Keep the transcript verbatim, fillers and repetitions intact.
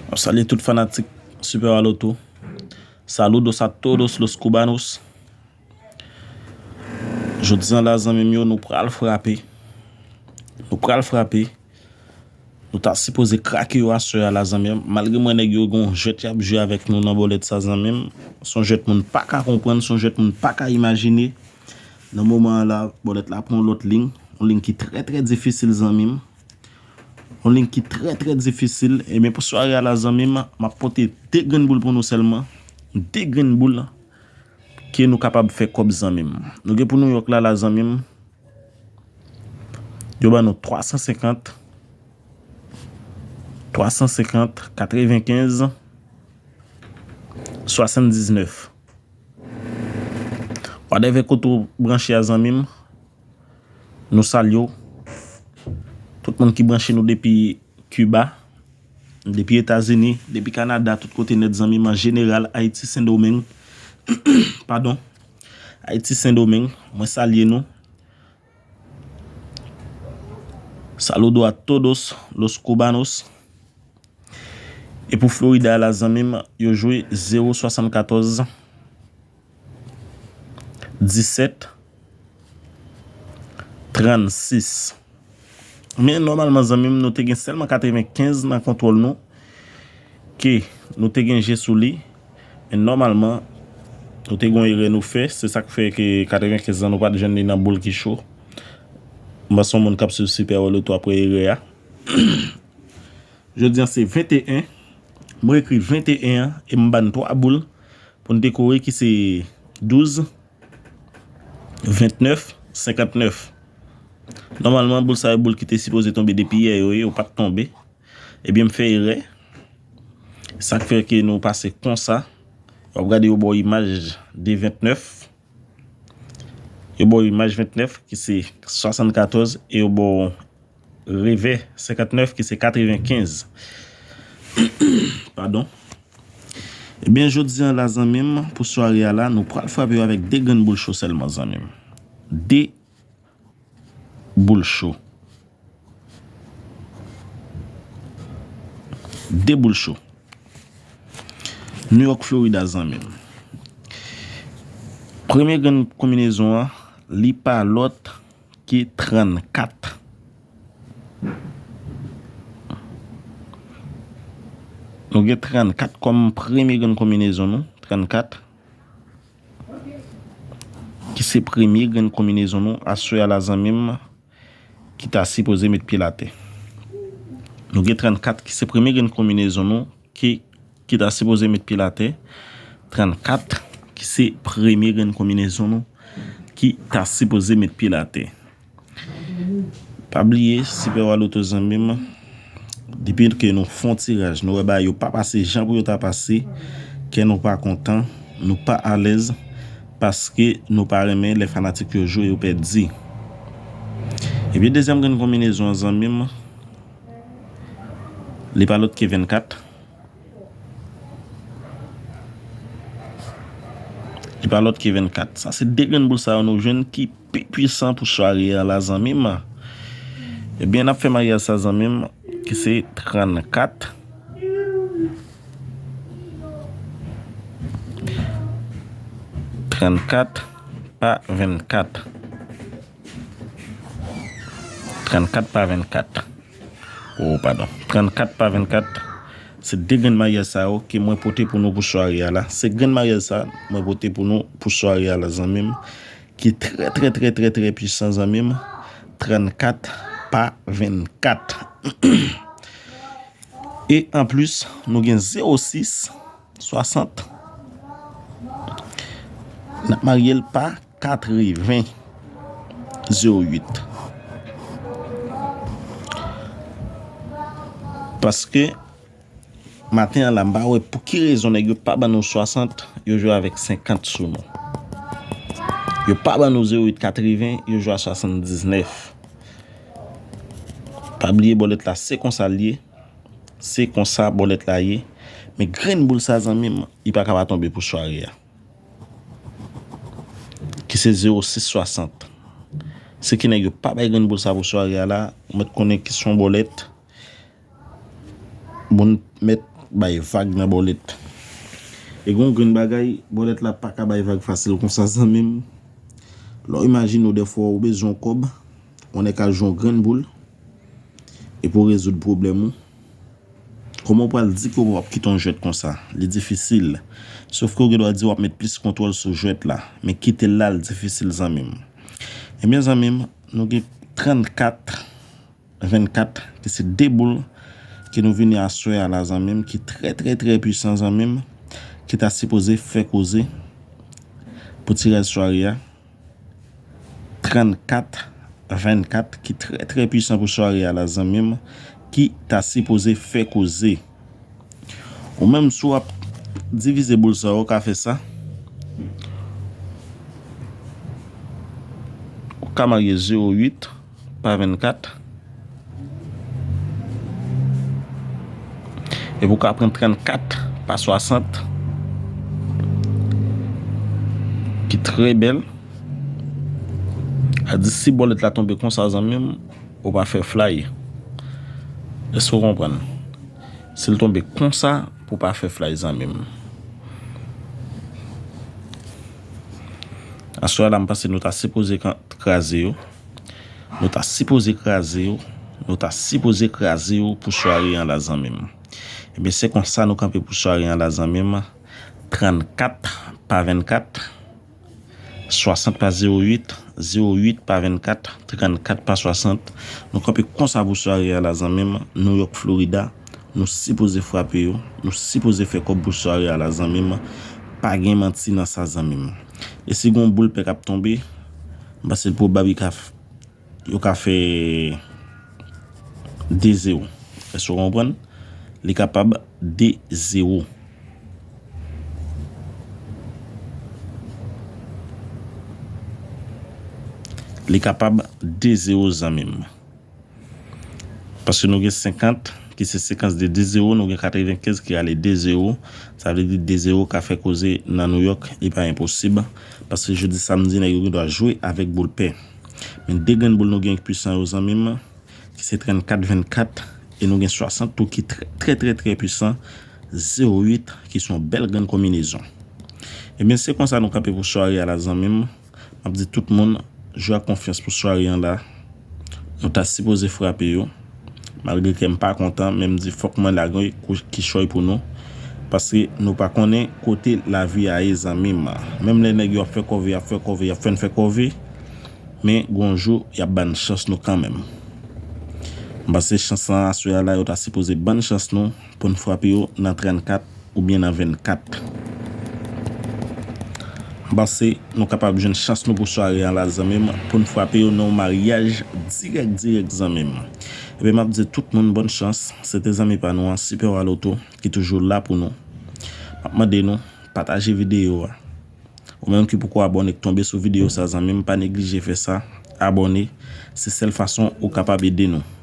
Mwen salye tout fanatik Super Waloto. Saludos a todos los cubanos. Jodi an la, zanmi m yo, nou pral frape. Nou pral frape. Nou ta sipoze krake yo aswè a la, zanmi m. Malgre mwen nèg yo gon jwèt y ap jwe avèk nou nan bòlèt sa, zanmi m. Se yon jwèt moun pa ka konprann, se yon jwèt moun pa ka imajine. Nan moman an la, bòlèt la pran yon lòt liy. Yon liy ki trè, trè difisil, zanmi m. Yon liy ki trè, trè difisil. Ebyen, pou sware a la, zanmi m, m ap pote de grenn boul pou nou sèlman. De grenn boul ke nou kapab fè kòb, zanmi m. Nou gen pou New York la, la, zanmi m. Yo ban nou twa san senkant, twa san senkant, katrevenkenz, swasanndiznèf. Whatever kote w branche a, zanmi m, nou salye w. Tout moun ki branche nou depi Kiba, depi Etazini, depi Kanada, tout kote nèt, zanmi m, an jeneral, Ayiti, Sendomeng. Padon. Ayiti, Sendomeng, mwen salye nou. Saludo a todos los cubanos. E pou Florida la, zanmi m, yo jwe zewo swasannkatòz, disèt, trannsis. Men nòmalman, zanmi m, nou te gen sèlman katrevenkenz nan kontwòl nou, ke nou te gen je sou li. Men nòmalman, nou te gen yon erè nou fè. Se sa k fè ke katrevenkenz lan nou pa t jwenn li nan boul ki cho. M panse yon moun k ap swiv Super Waloto ap wè erè a. Jodi an se venteyen. Mwen ekri venteyen an e m ba n twa boul pou n dekore ki se douz, ventnèf, senkantnèf. Nòmalman, boul sa yo, boul ki te sipoze tonbe depi yè yo ye, yo pa t tonbe. Ebyen, m fè erè. Sa k fè ke nou pase konsa. W ap gade yo ba w imaj de ventnèf. Yo ba w imaj ventnèf, ki se swasannkatòz, e yo ba w revè senkantnèf, ki se katrevenkenz. Padon. Ebyen, jodi an la, zanmi m, pou sware a la, nou pral frape yo avèk de grenn boul cho sèlman, zanmi m. De boul cho. De boul cho. New York, Florida, zanmi m. Premye grenn konbinezon an, li pa lòt ki trannkat. Nou gen trannkat kòm premye grenn konbinezon nou, trannkat. Ki se premye grenn konbinezon nou aswè a la, zanmi m, ki ta sipoze met pye l atè. Nou gen trannkat ki se premye grenn konbinezon nou ki, ki ta sipoze met pye l atè. Trannkat ki se premye grenn konbinezon nou ki ta sipoze met pye l atè. Pa bliye, Super Waloto, zanmi m, depi ke nou fè yon tiraj, nou wè bagay yo pa pase jan pou yo ta pase, kè nou pa kontan, nou pa alèz, paske nou pa renmen lè fanatik yo jwe, yo pèdi. Epi dezyèm grenn konbinezon an, zanmi m, li pa lòt ke vennkat. Li pa lòt ke vennkat. Sa se de grenn boul sa yo nou jwenn ki pi pwisan pou sware a la, zanmi m. Ebyen, n ap fè maryaj sa, zanmi m, ki se trannkat. Trannkat pa vennkat. Trannkat pa vennkat. Oh, padon. Trannkat pa vennkat. Se de grenn maryaj sa yo ke mwen pote pou nou pou sware a la. Se grenn maryaj sa mwen pote pou nou pou sware a la, zanmi m. Ki trè, trè, trè, trè, trè pwisan, zanmi m. Trannkat pa vennkat. E anplis, nou gen zewo sis, swasant. N ap marye l pa katreven, zewo uit. Paske maten an la, m pa wè pou ki rezon nèg yo pa ban nou swasant, yo jwe avèk senkant sou nou. Yo pa ban nou zewo uit katreven, yo jwe a swasanndiznèf. Pa bliye bòlèt la, se konsa l ye. Se konsa bòlèt la ye. Men grenn boul sa, zanmi m, li pa ka pa tonbe pou sware a. Ki se zewo sis swasant. Se ki nèg yo pa bay grenn boul sa pou sware a la, ou mèt konnen ki se yon bòlèt. Moun mèt bay vag nan bòlèt. E gen yon grenn bagay, bòlèt la pa ka bay vag fasil konsa, zanmi m. Lè w imajine w, dèfwa ou bezwen yon kòb, yon nèg ka jwe yon grenn boul, epi w rezoud pwoblèm ou. Kòman w pral di ke w ap kite yon jwèt konsa? Li difisil. Sòf ke w gen dwa di w ap met plis kontwòl sou jwèt la, men kite l la, l difisil, zanmi m. Ebyen, zanmi m, nou gen trannkat vennkat, ki se de boul ke nou vini aswè a la, zanmi m, ki trè, trè, trè pwisan, zanmi m, ki ta sipoze fè koze pou tiraj sware a. Trannkat vennkat, ki trè, trè pwisan pou sware a la, zanmi m, ki ta sipoze fè koze. Ou menm, si w ap divize boul sa yo, ou ka fè sa. Ou ka marye zewo uit pa vennkat. Epi ou ka pran trannkat pa swasant, ki trè bèl. A di, si bòlèt la tonbe konsa, zanmi m, ou pa fè flay. Èske w konprann? Si l tonbe konsa, pou w pa fè flay, zanmi m. Aswè a la, m panse nou ta sipoze kan-, kraze yo. Nou ta sipoze kraze yo. Nou ta sipoze kraze yo pou sware an la, zanmi m. Ebyen, se konsa nou kanpe pou sware an la, zanmi m. Trannkat pa vennkat, swasant pa zewo uit, zewo uit pa vennkat, trannkat pa swasant. Nou kanpe konsa pou sware a la, zanmi m. Nouyòk, Florida. Nou sipoze frape yo. Nou sipoze fè kòb pou sware a la, zanmi m. Pa gen manti nan sa, zanmi m. E si gen yon boul pè k ap tonbe, m panse l pwobab li ka f-, yo ka fè de zewo. Èske w konprann? Li kapab de zewo. Li kapab de zewo, zanmi m. Paske nou gen senkant, ki se sekans de de zewo, nou gen katrevenkenz ki rale de zewo. Sa vle di de zewo ka fè koze nan Nouyòk, li pa enposib. Paske jodi samdi, nèg yo gen dwa jwe avèk boul pè. Men de grenn boul nou gen ki pwisan yo, zanmi m, ki se trannkat vennkat, e nou gen swasant tou ki trè, trè, trè, trè pwisan, zewo uit, ki se yon bèl grenn konbinezon. Ebyen, se konsa nou kanpe pou sware a la, zanmi m. M ap di tout moun, jwe ak konfyans pou sware an la. Nou ta sipoze frape yo. Malgre ke m pa kontan, men m di fòk mwen lage kou kichòy pou nou. Paske nou pa konnen kote lavi a ye, zanmi m. Menm lè nèg yo ap fè kòve, y ap fè kòve, y ap fè n fè kòve, men gon jou, y ap ba n chans nou kanmenm. M panse chans lan aswè a la, yo ta sipoze ba n chans nou pou n frape yo nan trannkat oubyen nan vennkat. M panse nou kapab jwenn chans nou pou sware an la, zanmi m, pou n frape yo nan yon maryaj dirèk, dirèk, zanmi m. Ebyen, m ap di tout moun bòn chans. Se te zanmi pa nou an, Super Waloto, ki toujou la pou nou. M ap mande nou, pataje videyo a. Ou menm ki poko abòne, k tonbe sou videyo sa, zanmi m, pa neglije fè sa. Abòne, se sèl fason ou kapab ede nou.